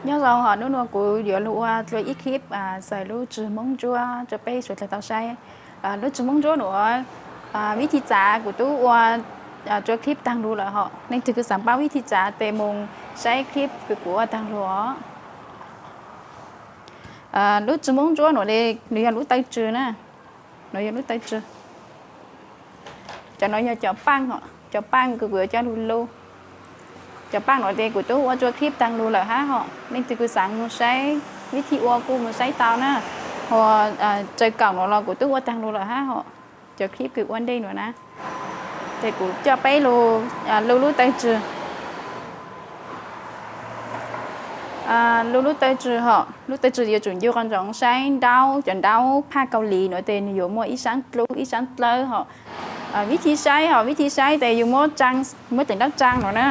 Nyob zoo, ho hnub no kuv yuav lug ua dlua ib clip xaws lub tswg Hmoob Ntsuab rua peb suav dlawg tau saib. Lub tswg Hmoob Ntsuab nuav, vib thib txav kuv tub ua rua clip taag lug lawm hom. Leej twg kws xaav paub vib thib txav tes moog saib clip kws kuv ua taag lug os. Lub tswg Hmoob Ntsuab nuav, nws yog lub taw tswg na. Nuav yog lub taw tswg. Cov nuav yog cov paaj, cov paaj kws kuv yuav coj lug lub. Cov paaj nuav tes kuv tub ua rua clip taag lug lawm hab hom. Leej twg kws xaav moog saib vib thib ua kuj moog saib tau na. Ho tsawg kaum nuav los kuv tub ua taag lug lawm hab hom. Cov clip kws ua ntej nuav na. Tes kuv coj peb lub, lub lub taw tswg. Lub lub taw tswg hom, lub taw tswg yuav tsum ncu qhov ntsoov saib ntaub, cov ntaub phaj Kaus Lim nuav tes nws yuav muaj ib saab dlub ib saab dlawb hom. Vib thib saib hom, vib thib saib tes yug muab, muab dlaim ntaub tsaa nuav na.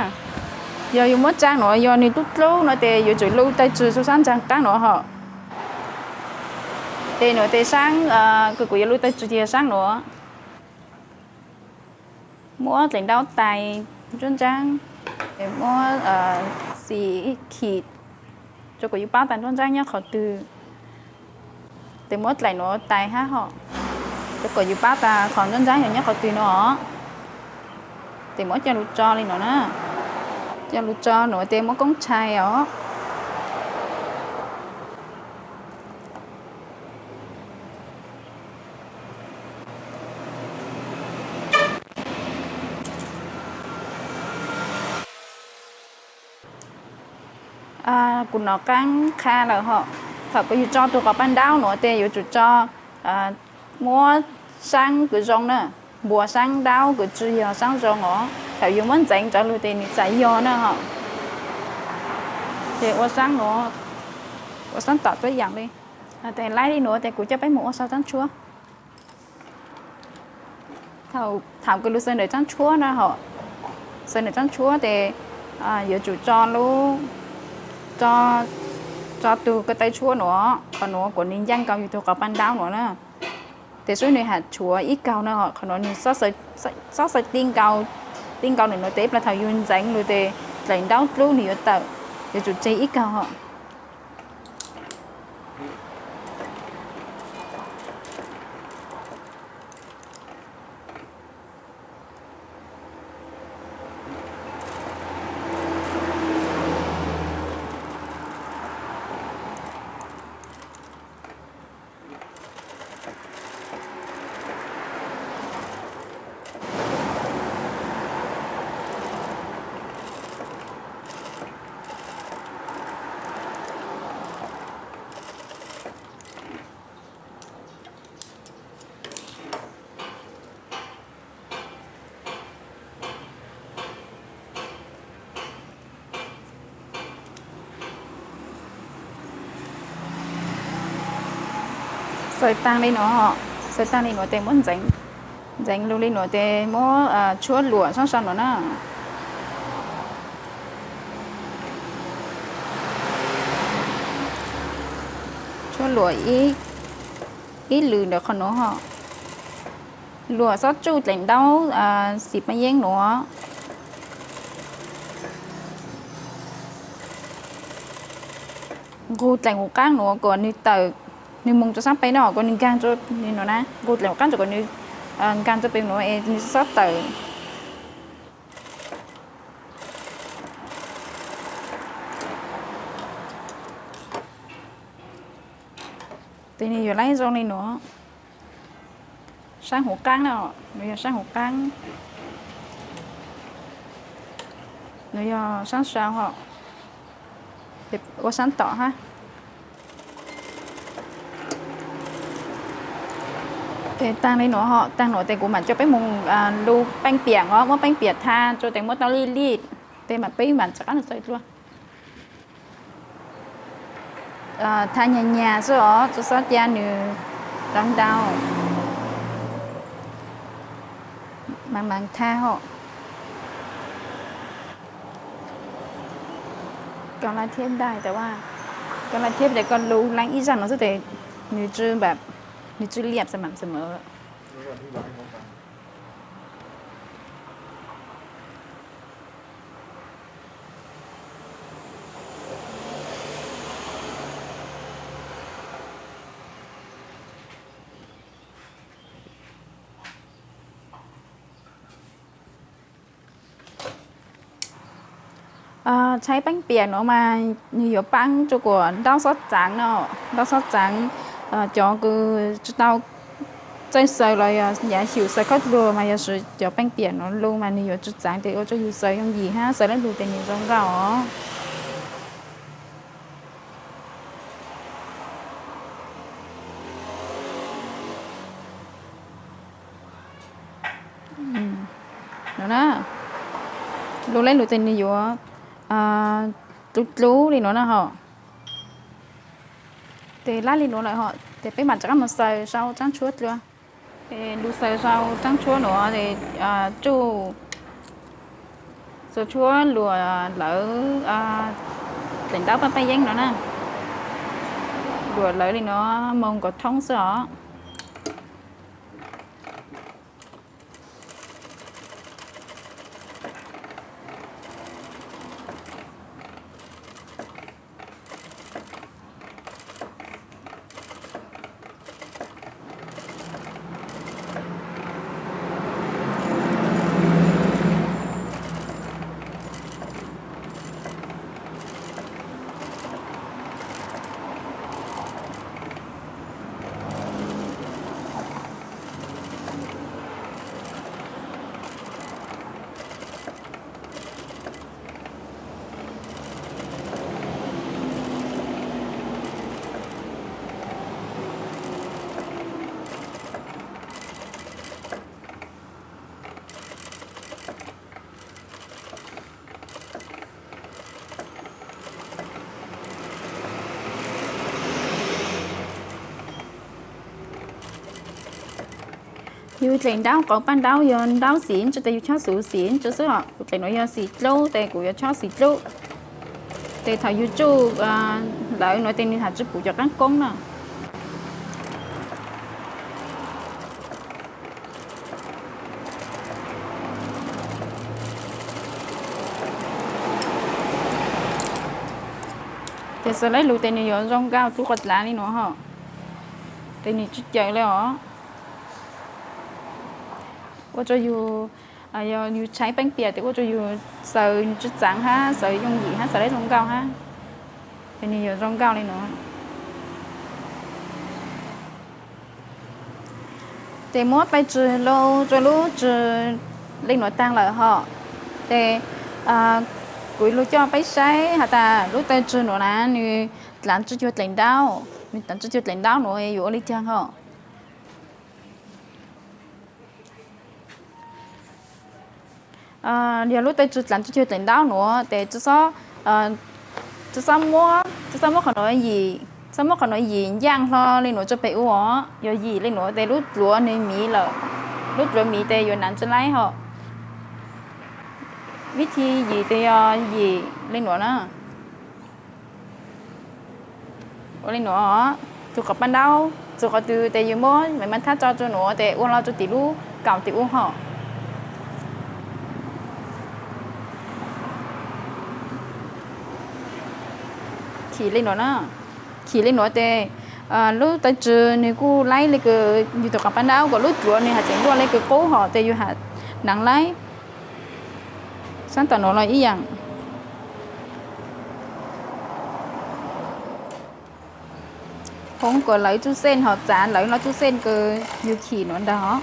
Yog yug muab tsaa nuav yog nws dlub dlub nuav tes yuav tsum lub taw tswg rua saab ntsaag qaab nuav hom. Tes nuav tes saab, kws kuv yuav lub taw tswg tes yog saab nuav. Muab dlaim ntaub tais nruab ntsaab, muab xim ib khim, rua kom yug paub tas nruab ntsaab nyob qhov twg. Tes muab dlaim nuav tais hab hom, rua kom yug paub tas qhov nruab ntsaab yog nyob qhov twg nuav. Tes muab coj lug tso li nuav na. Coj lug tso nuav tes muab koob tshai os. Kuv nov qaab qha lawm hom. Thaum kws yug tso tug quas paj ntaub nuav tes yuav tsum tso, muab saab kws zoo na, npuas saab ntaub kws tsi yog saab zoo os. Thaum yug muab ntxeev rov lug tes nws txawm yog na hom. Ces ua saab nuav, ua saab tom tuab yaam li. Tes laib li nuav tes kuv coj peb moog ua sau tsaab tshuab. Thaum kws lug xaws ntawm tsaab tshuab na hom, xaws ntawm tsaab tshuab tes yuav tsum tso lub, tso tug ko taw tshuab nuav, qhov nuav kuas nws ncaaj nkaus yug tug quas paj ntaub nuav na. Tes sub nws has tshuav ib kaug na hom, qhov nuav nws xob xaws ti nkaus, ti nkaus nws nuav tes ib plag thaum yug ntxeev lug tes dlaim ntaub dlub nws yuav tawm, yuav tsum tseg ib kaug hom. Xaws taag li nuav, xaws taag li nuav tes muab ntxeev, ntxeev lug li nuav tes muab tshuab luam saab sau nuav na. Tshuab luam ib lwm ntawm qhov nuav hom. Luam xob tsuj dlaim ntaub xim paj yeeb nuav. Nqug dlaim huv qaab nuav kom nws tawm, nws moog rua saab pem no kom nws nkaag rua li nuav na, nqug dlaim huv qaab rua kom nws nkaag rua pem nuav es nws xob tawm. Tes nws yuav laib zoo li nuav. Saab huv qaab na, nws yog saab huv qaab, nws yog saab sau hom. Ua saab tom hab. Tes taag li nuav hom, taag nuav tes kuv maam coj peb moog lug peej piam os, muab peej piam tha rua tes muab tau lij lij, tes maam peb maam rov qab lug xaws dlua. Tha nyag nyag xwb os, tsi xob ca nws ntau ntau. Maam maam tha hom. Koj la thiab dai, koj la thiab tes koj lug leej ib zag no xwb tes nws tsi, nws tsi liam xam mam xam mam. Tshaib peeb piam no mas nws yuav paab rua kuas ntaub xob txaav no, ntaub xob txaav, cov kws tsi tau txawj xaws los yog yav xyum xaws khaub dluag mas yog cov peeb piam no lug mas nws yuav tsi txaav tes ua rua yug xaws yooj yim hab xaws dlaab lug tes nws zoo nkauj os. No na, lug dlaab lug tes nws yuav dlub dlub li no na hom. Tes lab li no lawm hom tes peb mam rov qab mus xaws sau tsaab tshuab dlua. Lug xaws sau tsaab tshuab no, tsuj xaws tshuab luam lawv dlaim ntaub paj paj yeeb no na. Luam lawv li no moog nkaus thoob xwb os. Yug dlaim ntaub qauv paj ntaub yog ntaub xim ntsis tes yug chob xuv xim ntsis xwb os. Kuv dlaim nuav yog xim dlub tes kuv yuav chob xim dlub. Tes thaum yug tsuj lawv nuav tes nwg has tsi pum cov qaab koob na. Tes xaws dlaab lug tes nwg yuav zoo nkauj tub quas dlav li nuav hom. Tes nwg tsi caws le os. Ua rua yug, yog yug tshaib peeb piam tes ua rua yug xaws tsi txaav hab xaws yooj yim hab xaws dlaab zoo nkauj hab. Tes nwg yuav zoo nkauj li nuav. Tes muab paj tsw lug rua lub tsw li nuav taag lawm hom. Tes kuv lug coj peb saib has tas lub taw tsw nuav na nwg dlaav tsi cuag dlaim ntaub, nwg dlaav tsi cuag dlaim ntaub nuav yuav ua li caag hom. Yog lub taw tsw dlaav tsi cuag dlaim ntaub nuav tes tsi xob muab, tsi xob muab qhov nuav yim, xob muab qhov nuav yim ncaaj hlo li nuav rua peg ua os. Yog yim li nuav tes lub dluav nwg miv lawm, lub dluav miv tes yuav naav tsi laib hom. Vib thi yim tes yog yim li nuav na. Ua li nuav, txug qhov paj ntaub, txug qhov twg tes yug muab maiv mas thab tso rua nuav tes ua lo rua tim lub kaum tim ub hom. Khim li nuav na, khim li nuav tes lub taw tsw nwg kuj laib le kws yug tug qhov paj ntaub kom lub dluav nwg has tseem luaj le kws qub hom tes yug has naav laib. Saab tom nuav los ib yaam. Phoob kuas lawv txuj xej hom txav lawv lo txuj xej kws yug khim nuav ntaag os.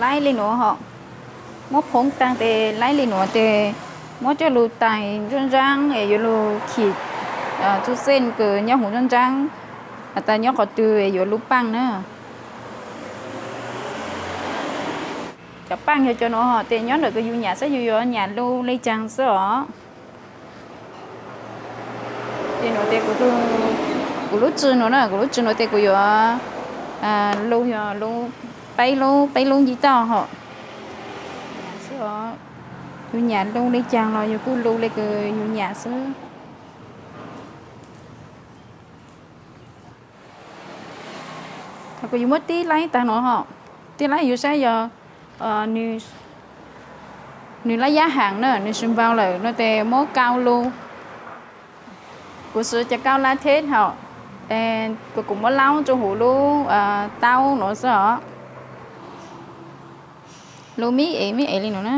Laib li nuav hom, muab phoob taag tes laib li nuav tes muab coj lug tais nruab nraab es yuav lug khim txuj xej kws nyob huv nruab nraab, has tas nyob qhov twg es yuav lub paaj na. Cov paaj yog cov nuav hom tes nyob ntawm kws yug nyam saib yug yuav nyam lug le caag xwb os. Tes nuav tes kuv lub tsw nuav na, kuv lub tsw nuav tes kuv yuav lug yog lub peb lub, peb lub nci toj hom. Yug nyam lug le caag los yug kuj lug le kws yug nyam xwb. Thaum kuv yuav muab tib laib taag nuav hom, tib laib yug saib yog nwg lab yab haam na, nwg sw npau lawm no tes muab kau lug. Kuv siv cov kau latex hauv, kuv kuv muab laub rau hauv lub taub nuav xwb os. Lub me me me me li no na.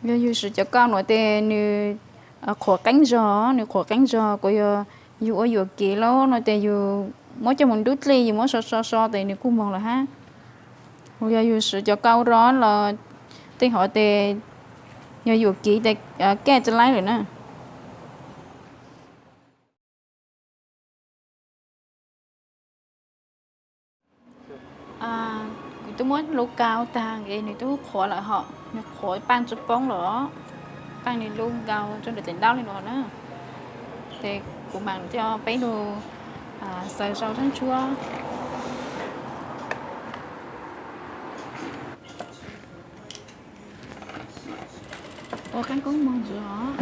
Yog yus siv cov kau nuav tes nws qhuav qeeb zog, nws qhuav qeeb zog. Kuv yog yus ua yuam kev lawm no tes yus muab coj mus nrub dlej, yus muab so so so tes nws kuj moog lawm hab. Yog yus siv cov kau rov los tej hov tes yog yuam kev tes kaj tsi laib lawm na. Kuv twb muab lub kau taag es nws twb qhuav lawm hov, nws qhuav paaj tsi poob lawm, paaj nws lub nkau rua ntawm daim ntaub li no na. Ces kuv maam coj peb lug xaws rau sab ntshuab. Ua qaab koob moog ntxiv os.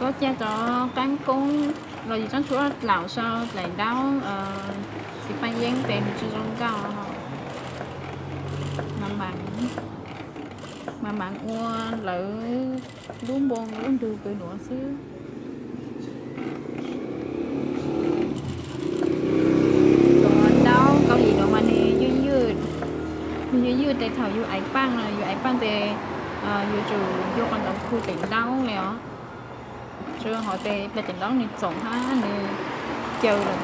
Txhob ca cov qaab koob los yus tsob ntshuab dlaum sau daim ntaub xis faaj yeeb tes nws tsi zoo nkauj. Mas maam ua lawv lub npoo lub ntug kws nuav xwb. Cov ntaub Kaus Lim nuav mas nws ywj ywj, nws ywj ywj tes thaum yus aiv paaj no, yus aiv paaj tes yuav tsum yug qhov ntawd khu daim ntaub li os. Tsuas hov tes plag daim ntaub nws txoom hab nws caws lawm.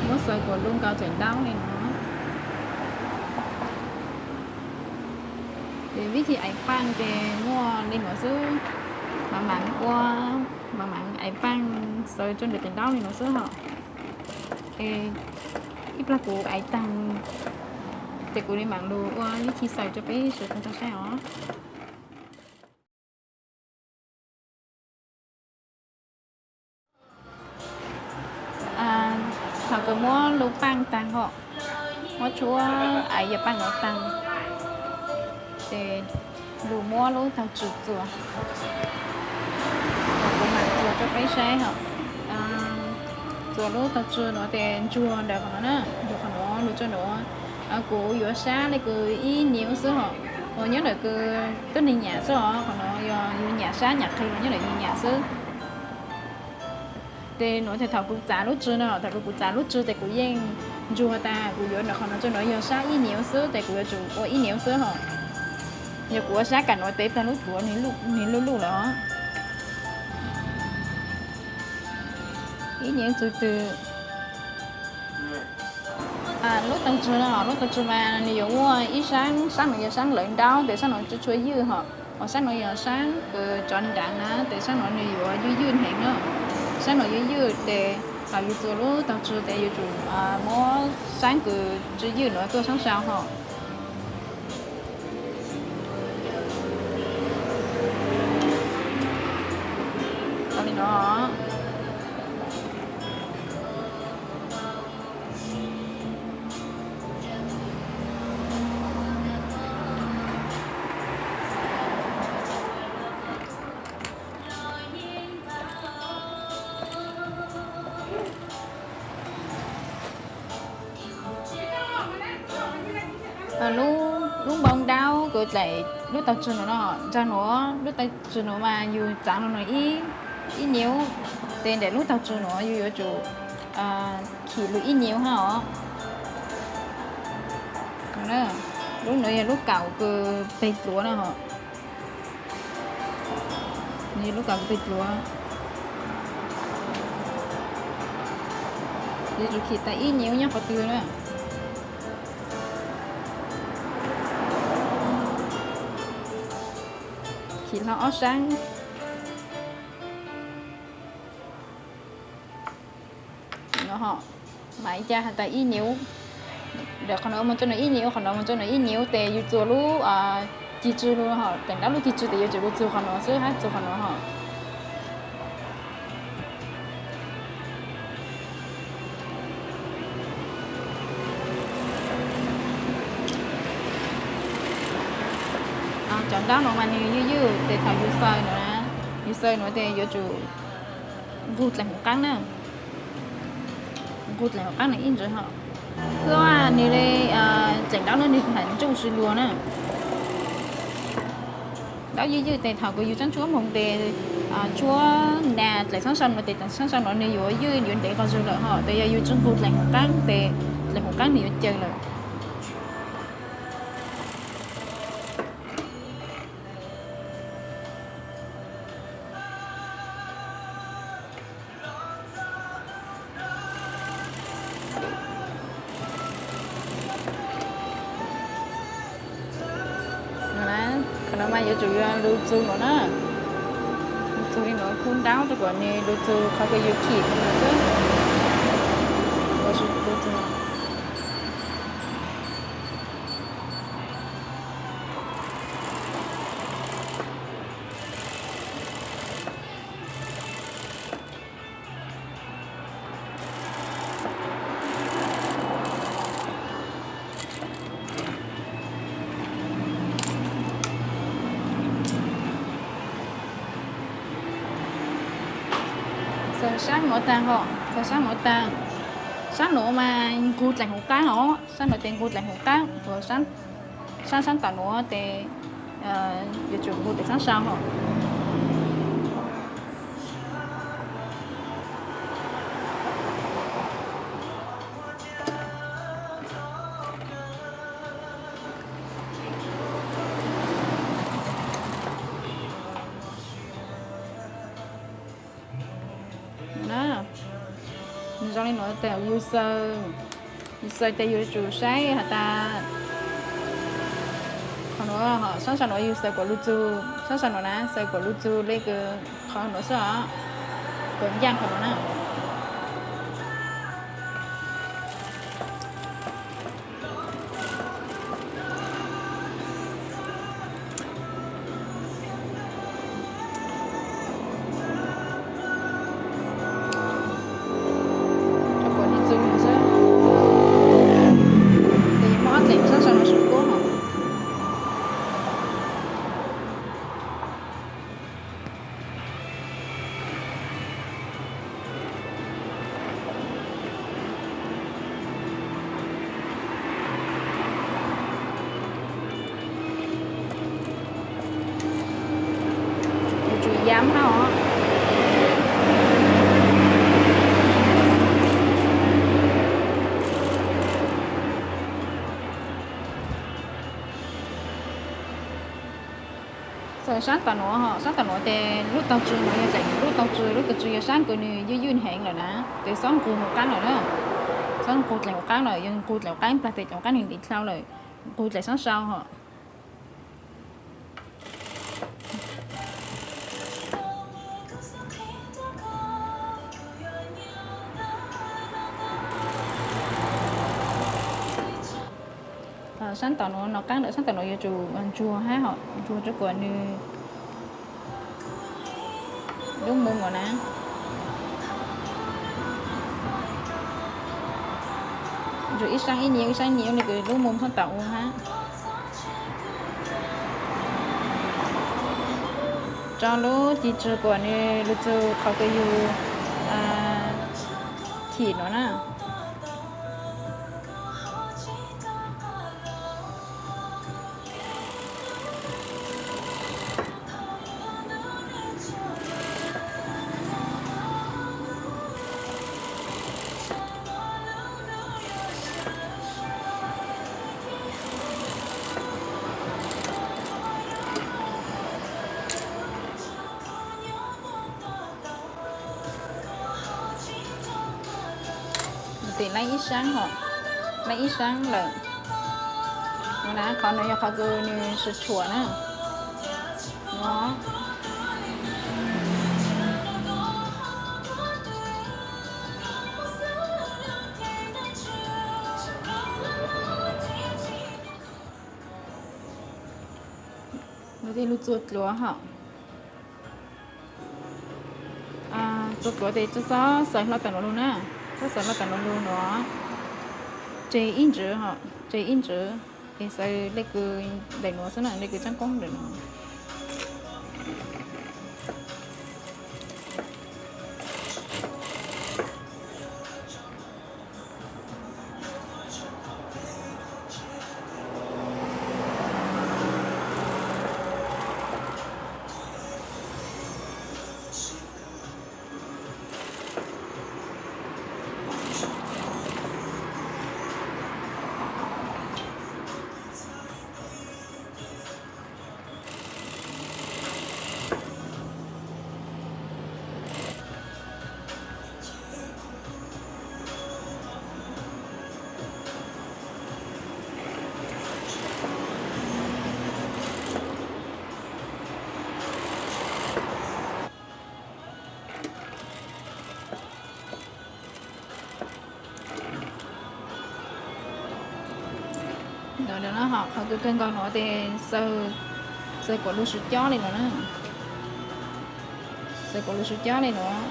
Muab xaws kom du nkaus daim ntaub li no. Ces vib thib aiv paaj ces muaj li no xwb, mas maam ua, mas maam aiv paaj xaws rua ntawm daim ntaub li no xwb hos. Ib plag kuv aiv taag ces kuv li maam lug ua vib thib xaws rua peb sawv daws tau saib os. Thaum kws muab lub paaj taag hos, muab tshuab aiv yog paaj nuav taag, ces lug muab lub taug tswm txuas. Kuv maam txuas rua peb saib hos. Txuas lub taug tswm nuav tes ntsuag ntawm qhov nuav na, ntsuag qhov nuav lug tsua nuav. Kuv yuav sab le kws ib niv xwb hos, uas nyob ntawm kws tuab neeg nyam xwb os, qhov nuav yog yug nyam sab nyam qhwv los nyob ntawm yug nyam xwb. Ces nuav tes thaum kuv txav lub tswm no, thaum kws kuv txav lub tswm tes kuv yeej ntsuag tas, kuv yuav ntawm qhov nuav tsua nuav yog sab ib niv xwb tes kuv yuav tsum ua ib niv xwb hos. Yog kuv ua sab kam nuav tes plag lub tuav nwg luj luj lawm os. Ib niv txug twg. Lub taug tswm no, lub taug tswm mas nwg yuav muaj ib saab, saab nuav yog saab lawv ntaub tes saab nuav tsi tshua ywj hos, hos saab nuav yog saab kws tsov nraav na tes saab nuav nwg yuav ywj ywj heev na. Saab nuav ywj ywj tes thaum yug txuas lub taug tswm tes yuav tsum muab saab kws tsi ywj nuav tuaj saab sau hos. Li no. Lub npoo ntaub kws dlaim lub taug tswm nuav no, nraag nuav lub taug tswm nuav mas yug txav nuav ib niv, tes ntawm lub taug tswm nuav yug yuav tsum khim lug ib niv hab os. Na, lub no yog lub kaum kws peg pluav na ho. Nws yog lub kaum kws peg pluav. Yuav tsum khim tas ib nyuag nyob qhov twg na. Khim hlo ob sab. No ho, mas ib ca has tas ib nyuag, ntawm qhov no mus rau no ib nyuag, qhov no mus rau no ib nyuag tes yus txuas lub cig tsw, ho teem dab lub cig tsw tes yuav tsum lug txug qhov no xwb hab txug qhov no ho. Cov ntaub no mas nws ywj ywj tes thaum yus xaws no, yus xaws no tes yuav tsum nqug dlaim huv qaab na. Nqug dlaim huv qaab no ib ntsis ho. Xwb nws le, dlaim ntaub no nws ham ntsuj si luag na. Ntaub ywj ywj tes thaum kws yus tsaab tshuab moog tes, tshuab nas dlaim sab sau no tes sab sau no nws yuav ywj yuav ntev qhov zug lawm ho. Tes yog yus tsi nqug dlaim huv qaab tes dlaim huv qaab nws yuav caws lawm. Qhov no mas yuav tsum yuav lug txug no na. Lug txug li no kub ntaub rua kom nws lug txug qhov kws yus khim no xwb. Xaws sab nuav taag ho, xaws sab nuav taag. Sab nuav mas nqug dlaim huv qaab os, sab nuav tes nqug dlaim huv qaab, sab, sab tom nuav tes yuav tsum nqug dlaim sab sau ho. Nws zoo li nuav tes yus xaws, yus xaws tes yus tsum saib has tas qhov nuav, sab sau nuav yus xaws kuas lug txug, sab sau nuav na xaws kuas lug txug le kws qhov nuav xwb os, kuas ncaaj qhov nuav na. Kuas nws txug xwb, tes yuav muab ob dlaim sab sau nuav sug kub ho. Yuav tsum yam hab os. Xaws sab tom nuav ho, sab tom nuav tes lub taug tsw nuav yog dlaim lub taug tsw, lub taug tsw yog sab kws nws ywj ywj heev lawm na, tes xob nqug huv qaab lawm na. Xob nqug dlaim huv qaab lawm, yog nqug dlaim huv qaab plag tes dlaim huv qaab nws ntiv dlhau lawm, nqug dlaim sab sau ho. Sab tom nuav nov qaab lawm, sab tom nuav yuav tsum ntsuag hab ho, ntsuag rua kuas nws lub moo nuav na. Ntsuag ib saab ib nyiv, ib saab ib nyiv le kws lub moo txhob tawm ua hab. Tso lub cig tsw kuas nws lug txug qhov kws yug khim nuav na. Laib ib sab hos, laib ib sab lawm. No na, qhov no yog qhov kws nws sib tshuam na. No. Lug txua dluav hos. Txua dluav tes tsi xob xaws hlo tawm nuav lug na, xob xaws hlo tawm nuav lug nuav, tseg ib ntsws, tseg ib ntsws, es xaws le kws ntawm nuav xwb na, le kws tsaab koob ntawm nuav. Qhov kawg nkaus nuav tes xaws kuas lug sib cob le nuav na, xaws kuas lug sib cob le nuav,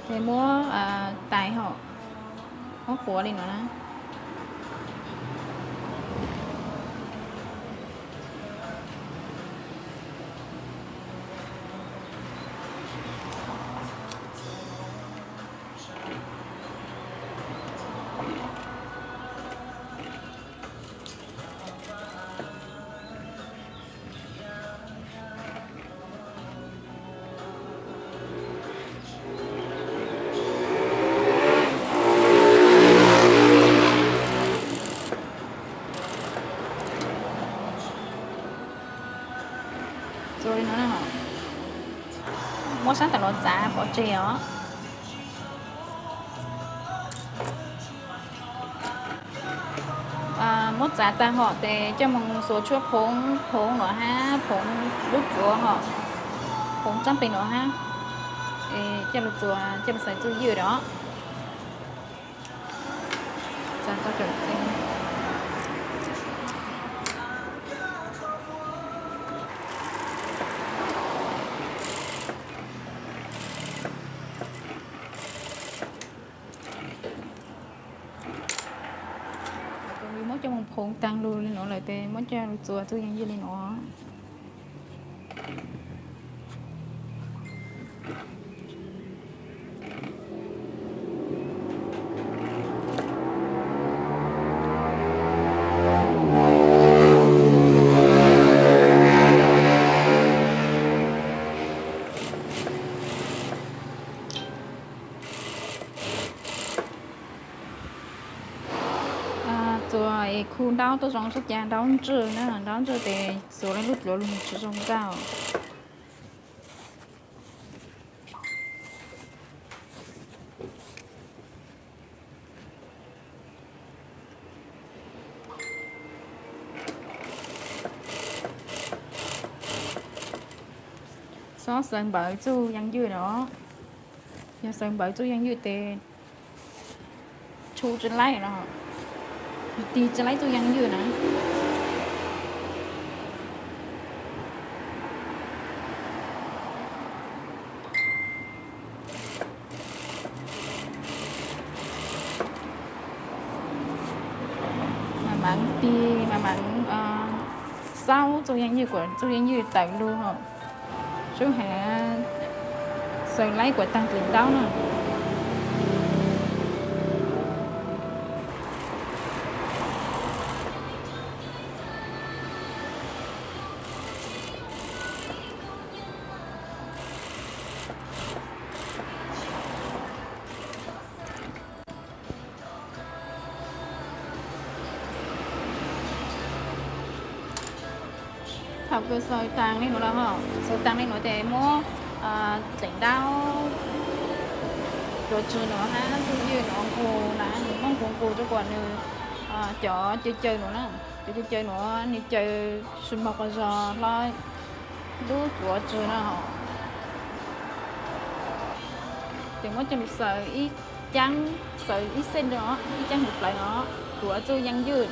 tes muab tais hos, muab quav le nuav na. Txua li no, muab sab tawm nuav txav pov tseg os. Muab txav tag hos tes coj moog xuas tshuaj phoov, phoov nuav hab, phoov lub dluav hos, phoov tsaab peg nuav hab, coj lug txua, coj lug xaws txuj ywj os. Muab coj moog phoov taag lug le nuav lawm tes muab coj lug txua txuj yeeb ywj le nuav. Txua es khu ntaub tuaj zoo sab ca, ntaub ntswj na, ntaub ntswj tes xuas le lub dluav lug tsi zoo nkauj. Xob xaws npawv txuj yeeb ywj os. Yog xaws npawv txuj yeeb ywj tes tshu tsi laib no, tig tsi laib txuj yeeb ywj na. Mam mam tig, mam mam xaub txuj yeeb ywj kuas txuj yeeb ywj tawm lug hos. Sub has xaws laib kuas taag dlim ntaub na. Thaum kws xaws taag le nuav lawm hos, xaws taag le nuav tes muab dlim ntaub, Tsuav tswv nuav hab txuj ywj nuav nqug na, nws muab nqug nqug rua kuas nws cov caws caws nuav na, cov caws caws nuav nws caws su mog qhov zog hlo lub tsuav tswv na. Ces muab coj lug xaws ib caab, xaws ib xej rua, ib caab hauv plawv no, tuav txuj yeej ywj.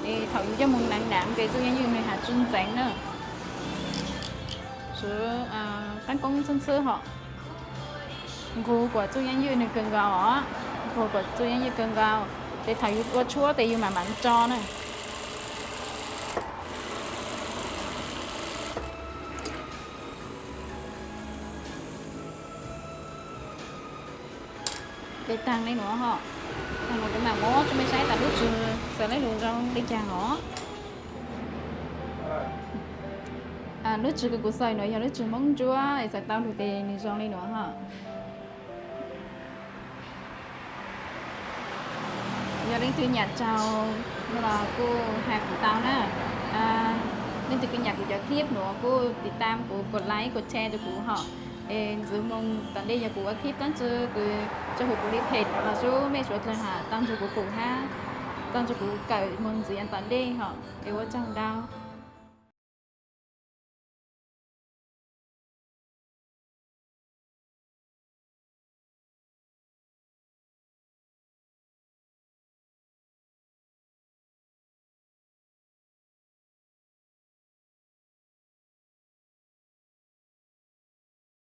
Es thaum yus coj moog naav naav ces txuj yeej ywj nws has tsi ntxeev na. Tswv qaab koob ntxhwb ntxhwb hom, nqug kuas txuj yeej ywj nws kawg nkaus os, nqug kuas txuj yeej ywj kawg nkaus, ces thaum yus ua tshuab tes yus mam mam tso na. Ces taag le nuav hom, taag nuav kuv mam muab tsua mej saib tas lub tswv xaws le lug zoo le caag os. Lub tswv kws kuv xaws nuav yog lub tswv Moob Ntsuab es xaws tau lug tes nws zoo le nuav hom. Yog leej twg nyam tsaug no los kuj has kuv tau na. Leej twg kws nyam kuv cov clip nuav kuj tiv tam kuv, kos like kos share rua kuv hom. Es ntxiv moog tom ntej yog kuv ua clip dlaab tsi kws tso hum kuv li phem no los sub mej suav dlawg has tau nrug kuv pum hab tau nrug kuv kawm moog ntxiv yav tom ntej hom. Es ua tsaug ntau.